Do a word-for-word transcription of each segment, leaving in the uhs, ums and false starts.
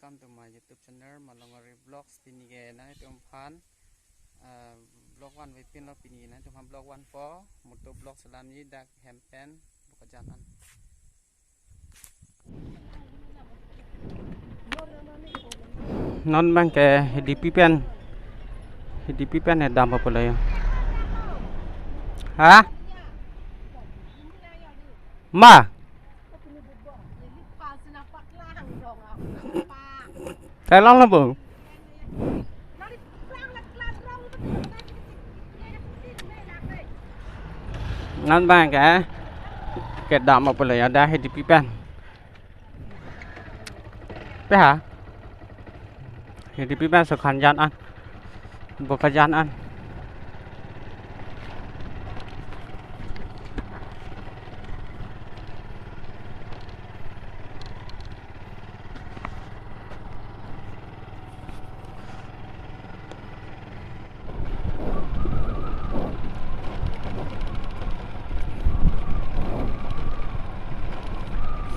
Welcome to my YouTube channel, Malongari Vlogs. Pini ke nanglitum aphan, ah, vlog vanvepinlo. Pini nanglitum aphan vlog vanpo, moto vlog selamji dak hem pen Bokajan an. Non abang ke H D P pen, H D P pen kedam pulo ya. Ha? Ma? Kailong lo, Bu. Non abang ke kedam pulo ya, dak H D P pen. Pe ha? H D P pen Sukhanjan an, Bokajan an.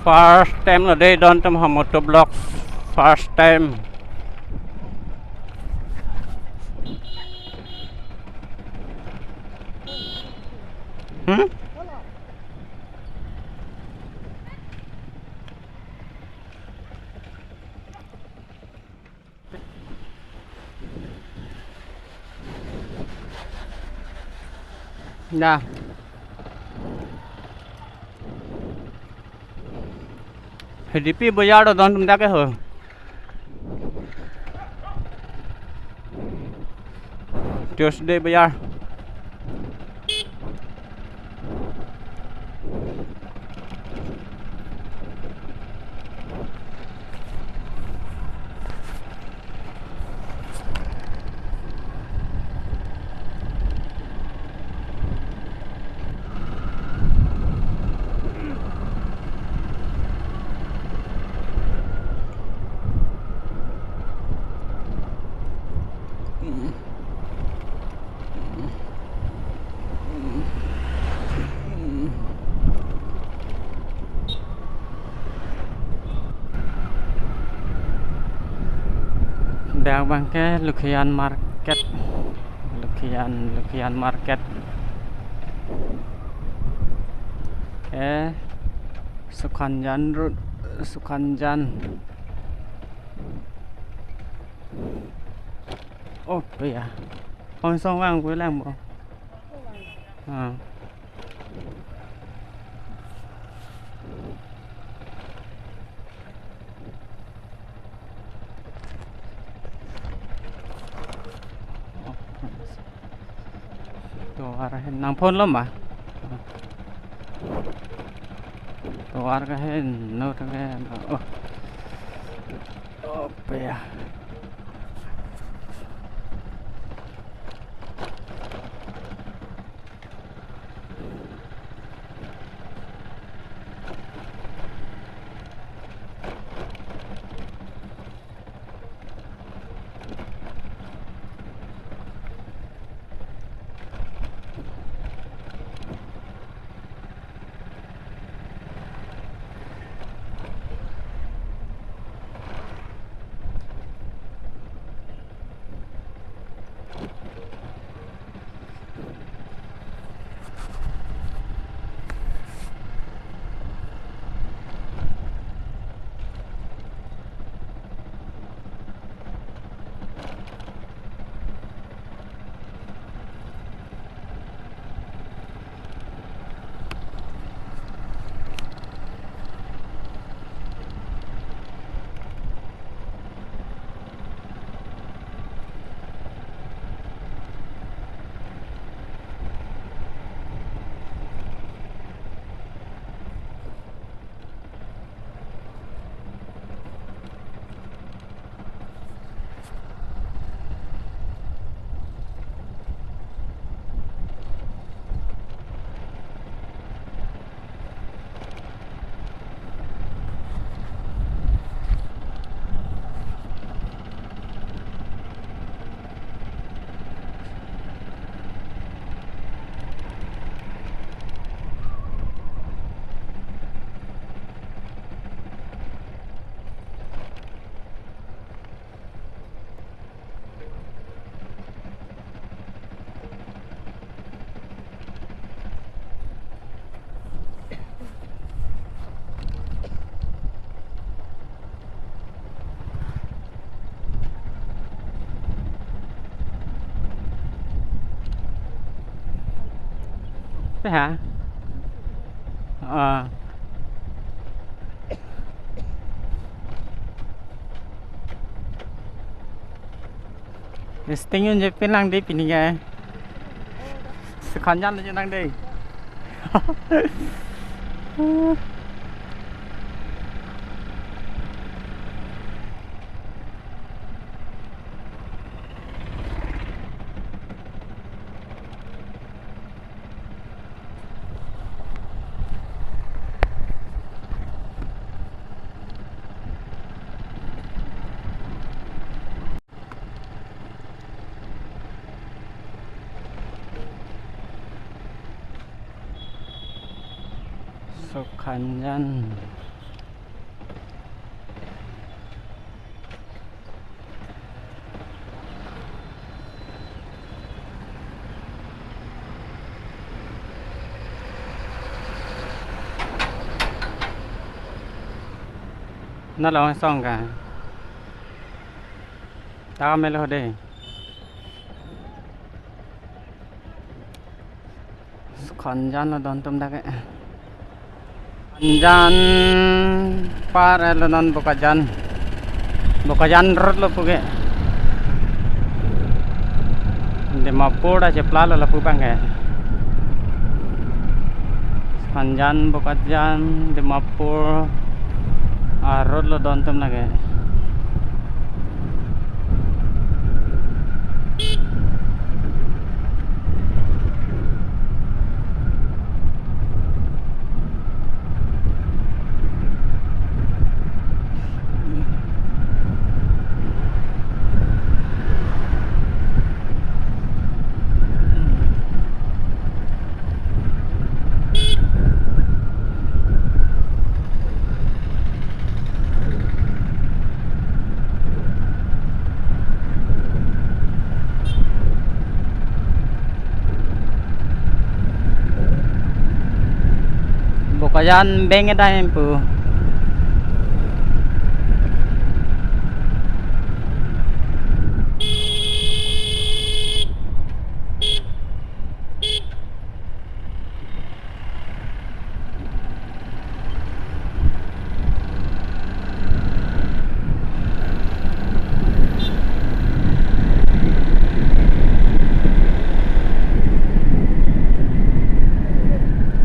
First time lo dei, don atum ha moto vlogs, first time. Hmm? Dah. H D P bazar do don atum dak ke ho. Tuesday bazar. Dak abang ke Lukhijan Market. Lukhijan, Lukhijan Market. Ke Sukhanjan Road, Sukhanjan. Oh, iya. Ong song vang koi lang, Bu. Ah. Tovar ahin, nang phone lo ma? Tovar ke ahin, no ke ahin. Oh. Oh, pe ya. Te ha? Ah. Sting un je pinlang de pini ke. Sukhanjan je nang de. Sukhanjan. Na long song ka. Ta melo de. Sukhanjan lo don tum dak ke. Sukhanjan par lo non Bokajan. Bokajan road lo pu ke. Dimapur ta chepla lo lapu abang ke. Sukhanjan, Bokajan, Dimapur a road lo don tum lake. Bokajan bank adai pu.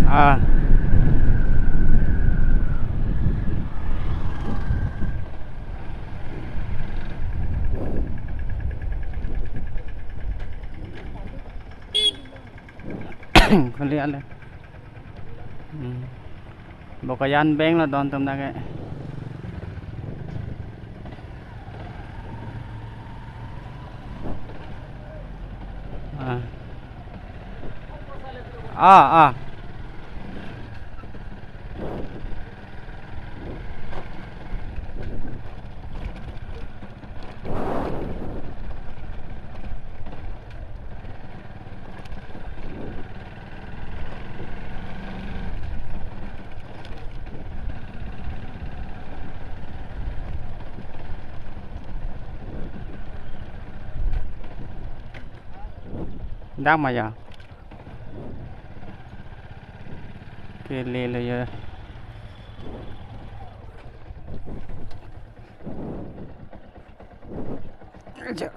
Ah. Khuli ale. Hmm. Bokajan bank lo don tum dak ke. Ah. Ah, ah. Dak ma ya. Kele lo ya. Aja.